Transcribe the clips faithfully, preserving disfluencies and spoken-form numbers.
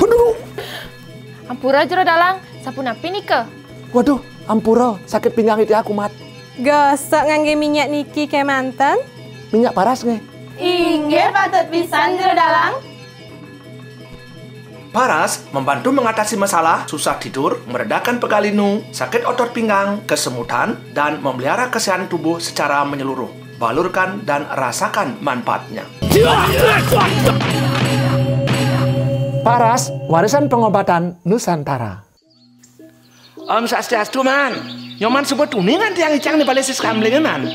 Aduh. Ampura, Jero Dalang, sapunapi nika? Waduh, ampura, sakit pinggang iti aku, Mat. Gesek ngangge minyak niki kemanten? Minyak paras nggih. Inggih, patut pisan, Jero Dalang. Paras membantu mengatasi masalah susah tidur, meredakan pegal linu, sakit otot pinggang, kesemutan, dan memelihara kesehatan tubuh secara menyeluruh. Balurkan dan rasakan manfaatnya. Paras, warisan pengobatan Nusantara. Om Swastiastu, Man. Nyoman suba tuni ngantiang icang di balai sis kamlinge, Man.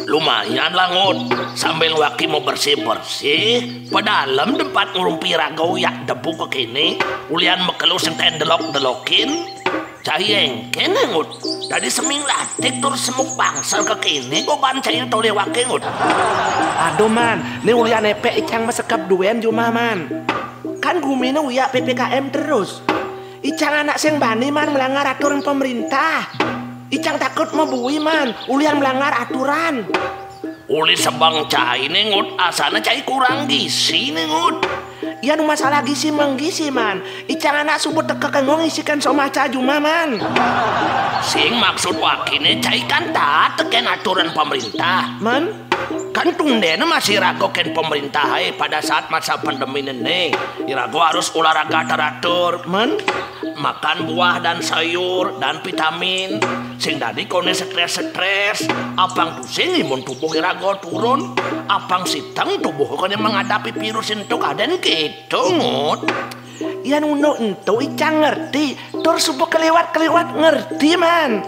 Lumayan lah, Ngut. Sambil waki mau bersih-bersih, padalem tempat ngrumpi raga uyak debu kekene, ulian makelo sing taén delok-delokin. Cai engkén, Ngut. Dadi seming latik tur semuk bangsal kekene goban cai tolih waki, Ngut. Aduh, Man, né ulian epek icang masekep duen jumah, Man. Kan guminé uyak P P K M terus. Icang anak sing bani, Man, melanggar aturan pemerintah. Icang takut mabui, Man, ulian melanggar aturan. Uli sebeng cai né, Ngut, asana cai kurang gizi né, Ngut. Yan masalah gizi menggisi, Man. Icang anak suba teka kengong isikan somah ca jumah, Man. Sing maksud wakiné cai kan taat tekén aturan pemerintah, Man. Kan tundéna masih raga kén pemerintah aé pada saat masa pandemi né. Iraga harus olahraga teratur, Men. Makan buah dan sayur dan vitamin. Sing dadi koné stres-stres, apang tusing imun tubuh iraga turun, apang siteng tubuh koné menghadapi virus ento kadén kéto, Ngut. Yan unduk ento icang ngerti, tur suba keliwat-keliwat ngerti, Man.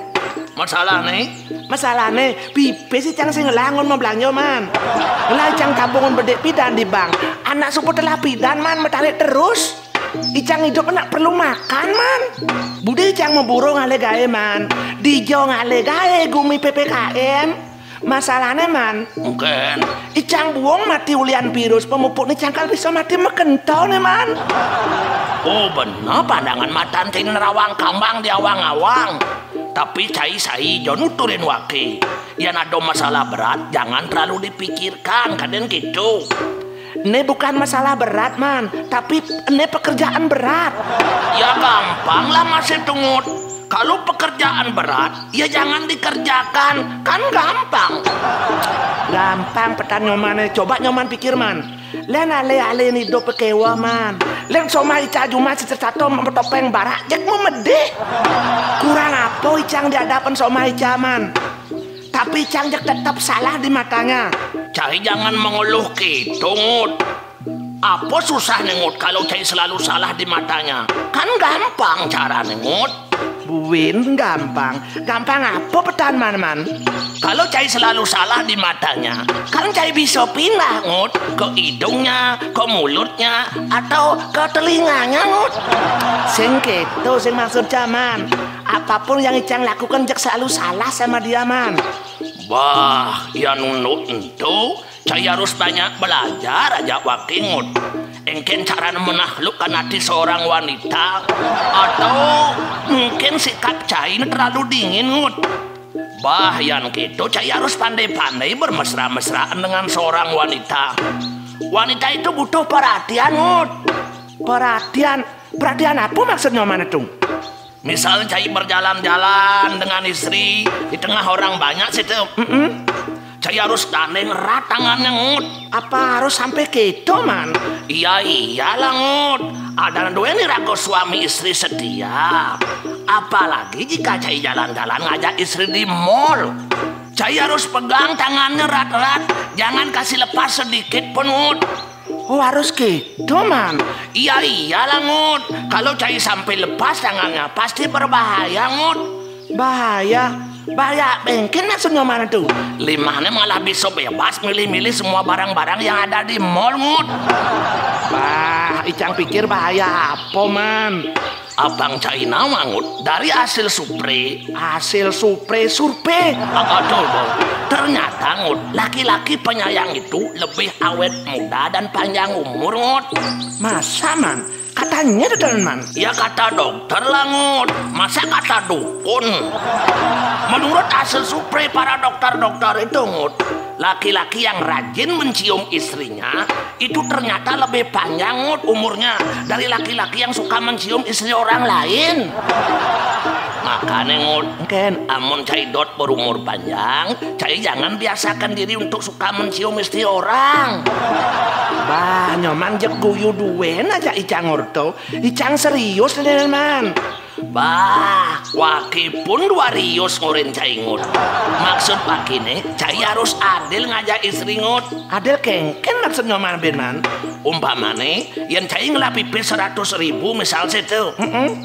Masalahné? Masalahné, pipis icang sing ngelah anggon mablanja, Man. Ngelah icang tabungan bedik pidan di bank. Anak suba telah pidan, Man, matarik terus. Icang idup anak perlu makan, Man. Budi icang maburu ngalih gaé, Man. Dija ngalih gaé gumi P P K M. Masalahné, Man. Mungkin. Icang buung mati ulian virus pamupukné cangkal bisa mati makento né, Man. Oh, bener pandangan matan sing nerawang kambang di awang-awang. Tapi cai sai ja nuturin waké. Yan ada masalah berat, jangan terlalu dipikirkan, kadén kéto. Né bukan masalah berat, Man, tapi né pekerjaan berat. Ya gampang lah masih tungut. Kalau pekerjaan berat, ya jangan dikerjakan, kan gampang. Gampang petan nyomané, coba nyoman pikir, Man. Lén alih-alih idup kéweh, Man. Lén somah ica jumah sing setata matopéng barak, jeg memedih. Kurang apa icang di hadapan somah ica, Man? Tapi icang jeg tetep salah di matanya. Cai jangan mengeluh kéto, Ngut. Apa susahné, Ngut, kalau cai selalu salah di matanya? Kan gampang carané, Ngut. Buin gampang. Gampang apa petan, Man, Man? Kalau cai selalu salah di matanya, kan cai bisa pindah, Ngut, ke hidungnya, ke mulutnya, atau ke telinganya, Ngut. Sing kéto, sing maksud ja, Man. Apapun yang icang lakukan, jeg selalu salah sama dia, Man. Bah, yan unduk ento, cai harus banyak belajar aja waké, Ngut. Engkén carané menaklukkan hati seorang wanita, atau mungkin sikap cai ini terlalu dingin, Ngut. Bah, yan kéto cai harus pandai-pandai bermesra-mesraan dengan seorang wanita. Wanita itu butuh perhatian, Ngut. Perhatian? Perhatian apa maksudnya, Man, itu? Misal cai berjalan-jalan dengan istri di tengah orang banyak situ. Mm-mm. Cai harus gandeng erat tangannya, Ngut. Apa harus sampai kéto, Man? Iya, iyalah, Ngut. Ada duén iraga suami istri setia. Apalagi jika cai jalan-jalan ngajak istri di mall. Cai harus pegang tangannya erat-erat. Jangan kasih lepas sedikit pun, Ngut. Oh, harus kéto, Man. Iya, iyalah, Ngut. Kalau cai sampai lepas tangannya, pasti berbahaya, Ngut. Bahaya? Bahaya bengkén maksudnya, Man, itu? Limahné malah bisa bebas milih-milih semua barang-barang yang ada di mall, Ngut. Bah, icang pikir bahaya apa, Man? Abang Cai nawang, Ngut, dari hasil supre. Hasil supre, survei? Aduh, Bang. Ternyata, Ngut, laki-laki penyayang itu lebih awet muda dan panjang umur, Ngut. Masa, Man? Katanya dokter, Man. Ya, kata dokter lah, Ngut. Masa kata dukun? Menurut hasil supre para dokter-dokter itu, Ngut, Laki-laki yang rajin mencium istrinya itu ternyata lebih panjang, Ngut, umurnya dari laki-laki yang suka mencium istri orang lain. Makanya, Ngut, mungkin amun cai dot berumur panjang, cai jangan biasakan diri untuk suka mencium istri orang. Bah, Nyoman jek guyu duen aja icang, Ngut, to. Icang serius nih, Man. Bah, waki pun dua rius ngurin cai, Ngut. Maksud waki nih, cai harus adil ngajak istri, Ngut. Adil kengken maksudnya, Man, bin, Man? Umpamane, yen cai ngelah pipis seratus ribu misal situ. Mm-mm.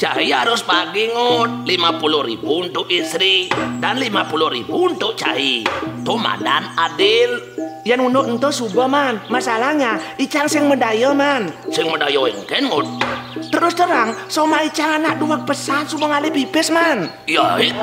Cai harus bagi, Ngut, lima puluh ribu untuk istri dan lima puluh ribu untuk cai. Tuh madan adil. Yan unduk ento suba, Man. Masalahnya, icang sing medaya, Man. Sing medaya engken, Ngut? Terus terang, soma icang anak duweg pesan suba ngalih pipis, Man. Ya, eh?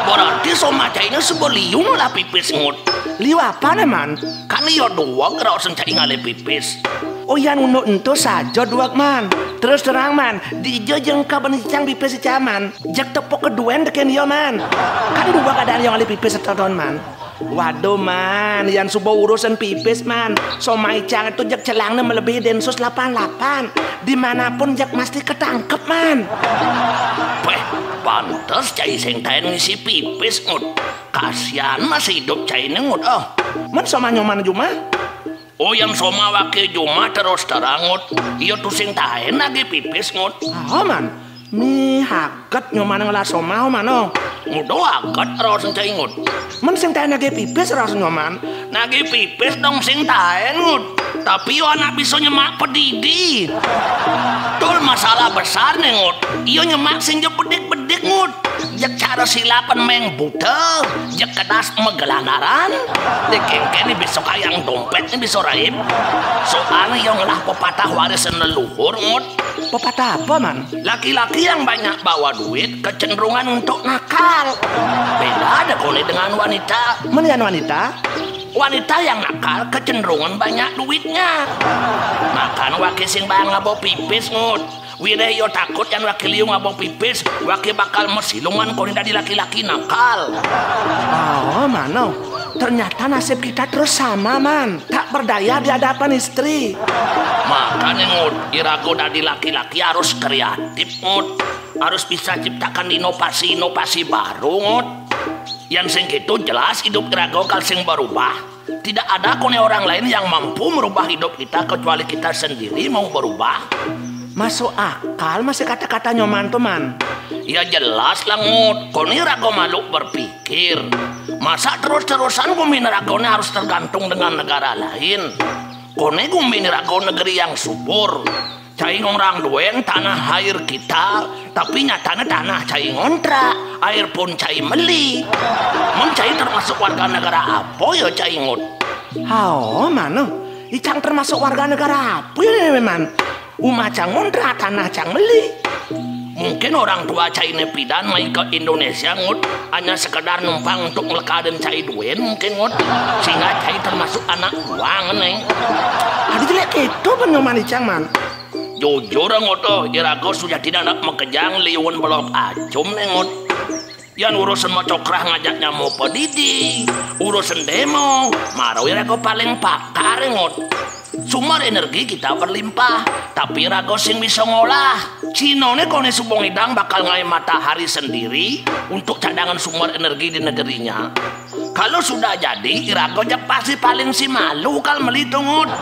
Berarti soma caine suba liu ngelah pipis, Ngut. Liu apa ne, Man? Kan iya duweg raosen cai ngalih pipis. Oh, yan unduk ento saja duweg, Man. Terus terang, Man, dija jengka ben icang pipis icang, Man. Jeg tepuk keduen teken iya, Man. Kan duweg adaan iya ngalih pipis seteton, Man. Waduh, Man, yan suba urusan pipis, Man. Somai cang itu jeg celangnya melebihi Densus delapan delapan. Dimanapun jeg mesti ketangkep, Man. Weh, pantes cai sing taen ngisi pipis, Ngut. Kasihan masih hidup cai ini, Ngut. Oh. Man, soma Nyoman juma? Oh, yan soma wake juma terus terang, Ngut. Iya tusing taen lagi pipis, Ngut. Ah, Man. Mi haget Nyoman ngelah soma, Man, oh. Ngudo haget raos cai, Ngut. Men sing taen nagih pipis raos Nyoman. Nagih pipis dong sing taen, Ngut. Tapi yo anak bisa nyemak pedidi. Tul masalah besar nih, Ngut. Iyo nyemak sing je bedik-bedik, Ngut. Jeg cara silapan meng buta, jeg kedas megelanaran. Dikengkeni bisa kayang dompet nih bisa raib. Soalnya yo ngelah pepatah warisan leluhur, Ngut. Pepatah apa, Man? Laki-laki yang banyak bawa duit kecenderungan untuk nakal. Beda ada kone dengan wanita. Men yan wanita? Wanita yang nakal kecenderungan banyak duitnya. Makan waki sing bayang ngabo pipis, Ngut. Wireh yo takut yan waki liu ngabo pipis, waki bakal mesiluman kone dadi laki-laki nakal. Oh, mano. Ternyata nasib kita terus sama, Man. Tak berdaya di hadapan istri. Makanya, Ngut, irago dadi laki-laki harus kreatif, Ngut. Harus bisa ciptakan inovasi-inovasi baru, Ngut. Yang sing gitu jelas hidup irago kal sing berubah. Tidak ada kone orang lain yang mampu merubah hidup kita kecuali kita sendiri mau berubah. Masuk akal masih kata-kata Nyoman tuh, Man. Ya jelas lah, Ngut. Kone irago makhluk berpikir. Masa terus-terusan gumin ragone harus tergantung dengan negara lain? Kone gumin rago negeri yang subur. Cai ngorang duen tanah air kita, tapi nyatane tanah cai ngontrak, air pun cai meli. Men cai termasuk warga negara apa ya, cai, Ngut? Hao, mano? Icang termasuk warga negara apa ya, Man? Umah cang ngontrak, tanah cang meli. Mungkin orang tua cai ne pidan mai ke Indonesia, Ngut, hanya sekedar numpang untuk ngelekaden cai duen mungkin, Ngut. Sehingga cai termasuk anak buang, Neng. Aduh, jelek itu penyoman icang, Man. Jujur, Ngut, oh, irago sudah tidak nak mekejang liun belok acum, Neng, Ngut. Yan urusan mau cokrah ngajak nyamuk pedidi, urusan demo, marau irago paling pakar, Ngut. Sumber energi kita berlimpah, tapi rago sing bisa ngolah. Cina ne kone subong idang bakal ngai matahari sendiri untuk cadangan sumber energi di negerinya. Kalau sudah jadi, irago je pasti paling si malu kal meli tungut.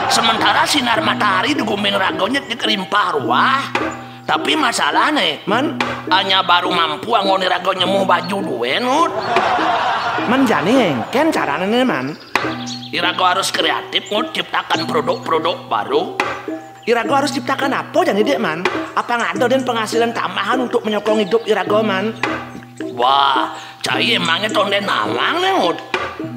Sementara sinar matahari di gumin rago nyet di kerimpah ruah. Tapi masalahne, Man, hanya baru mampu anggon irago nyemu baju duen, Ngut. Man, jani engken carane ne, Man? Irago harus kreatif, Ngut, ciptakan produk-produk baru. Irago harus ciptakan apa jani dek, Man? Apa ngado den penghasilan tambahan untuk menyokong hidup irago, Man? Wah, cai emangnya tonden nawang ne, Ngut?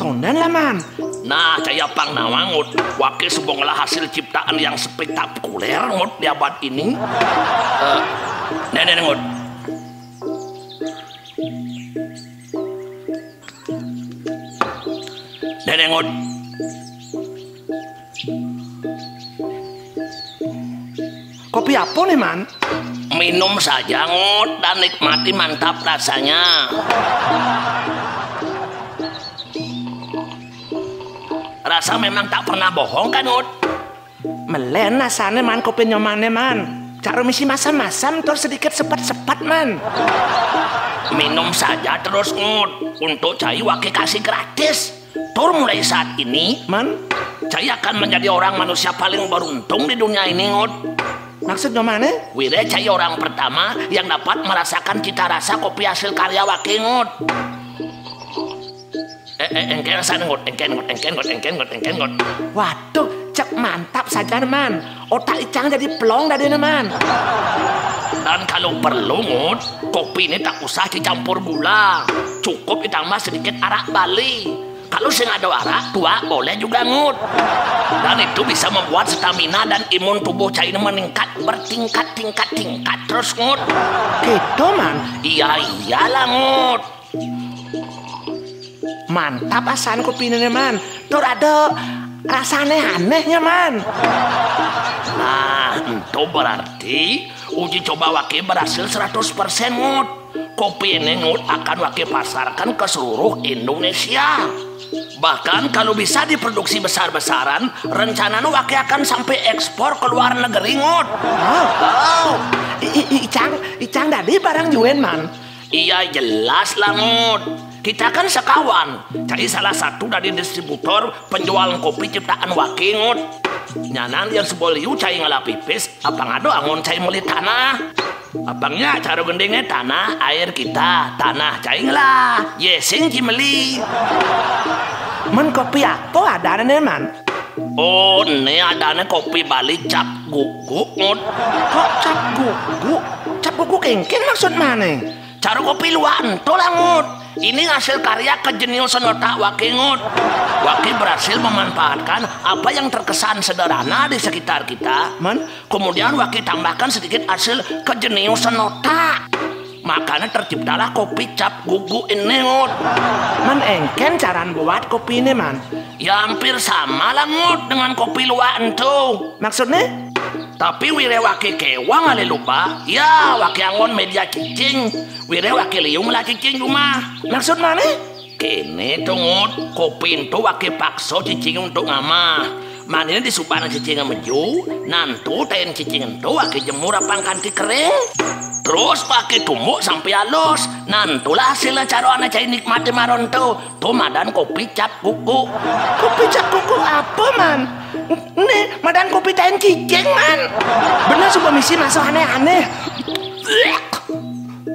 Tonden lah, Man. Nah, cai apang nawang, Ngut. Wake suba ngelah hasil ciptaan yang spektakuler, Ngut, di abad ini. Eh, nene, Ngut. Nene, Ngut. Kopi apa nih, Man? Minum saja, Ngut, dan nikmati, mantap rasanya. Asa memang tak pernah bohong kan, Ngut? Melen asané, Man, kopi Nyomané, Man. Cak misi masam-masam tur sedikit sepet-sepet, Man. Minum saja terus, Ngut. Untuk cai waké kasih gratis. Tur mulai saat ini, Man, cai akan menjadi orang manusia paling beruntung di dunia ini, Ngut. Maksud Nyomané? Wiré cai orang pertama yang dapat merasakan cita rasa kopi hasil karya waké, Ngut. Eh, eh, engkén asané, Ngut, engkén, Ngut, engkén, Ngut, engkén, Ngut, engkén, Ngut. Waduh, cék mantap saja, Man. Otak icang jadi plong dadiné, Man. Dan kalau perlu, Ngut, kopi ini tak usah dicampur gula. Cukup ditambah sedikit arak Bali. Kalau sing ada arak, tuak boleh juga, Ngut. Dan itu bisa membuat stamina dan imun tubuh cai ini meningkat bertingkat, tingkat, tingkat terus, Ngut. Gitu, Man? Iya, iyalah, Ngut. Mantap asané kopiné, Man. Tur ada rasané anéhnya, Man. Nah, itu berarti uji coba waké berhasil seratus persen, Ngut. Kopi ini, Ngut, akan waké pasarkan ke seluruh Indonesia. Bahkan kalau bisa diproduksi besar-besaran, rencana nu waké akan sampai ekspor ke luar negeri, Ngut. Oh, oh. I, i, i, icang, icang dadi barang juén, Man. Iya, jelas lah, Ngut. Kita kan sekawan. Cai salah satu dari distributor penjual kopi ciptaan waké, Ngut. Nyanan yang seboliu cai ngelah pipis, apang ada anggon cai meli tanah. Apangnya cara gendingnya tanah air kita, tanah cai ngelah. Yé sing ci meli. Man, kopi apa adané, Man? Oh, né adané kopi Bali cap guguk, Ngut. Kok cap guguk? Cap guguk kéngkén maksud mané? Cara kopi luak ento lah, Ngut. Ini hasil karya kejeniusan otak waké, Ngut. Waké berhasil memanfaatkan apa yang terkesan sederhana di sekitar kita, Man, kemudian waké tambahkan sedikit hasil kejeniusan otak. Makanya terciptalah kopi cap guguk ini, Ngut. Man, engkén caran buat kopi ini, Man? Ya hampir sama lah, Ngut, dengan kopi luak ento. Maksudné? Tapi wiré waké kéwang alih lubah, ya waké anggon média cicing. Wiré waké liu ngelah cicing jumah. Maksud mané? Kéné to, Ngut, kopi ento waké paksa cicing untuk ngamah. Maniné disubané cicing meju, nah ento taén cicing ento waké jemur apang kanti kering. Terus waké tumbuk sampai alus. Nah entolah hasilné cara ané cai nikmaté mara ento. To madan kopi cap guguk. Kopi cap guguk apa, Man? Né madan kopi taén cicing, Man. Bener suba misi maso anéh-anéh.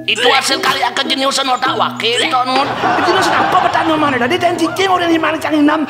Itu hasil karya kejeniusan otak waké, Ngut. Kejeniusan apa, Nyomané? Tadi taén cicing, udah di mana cang inam.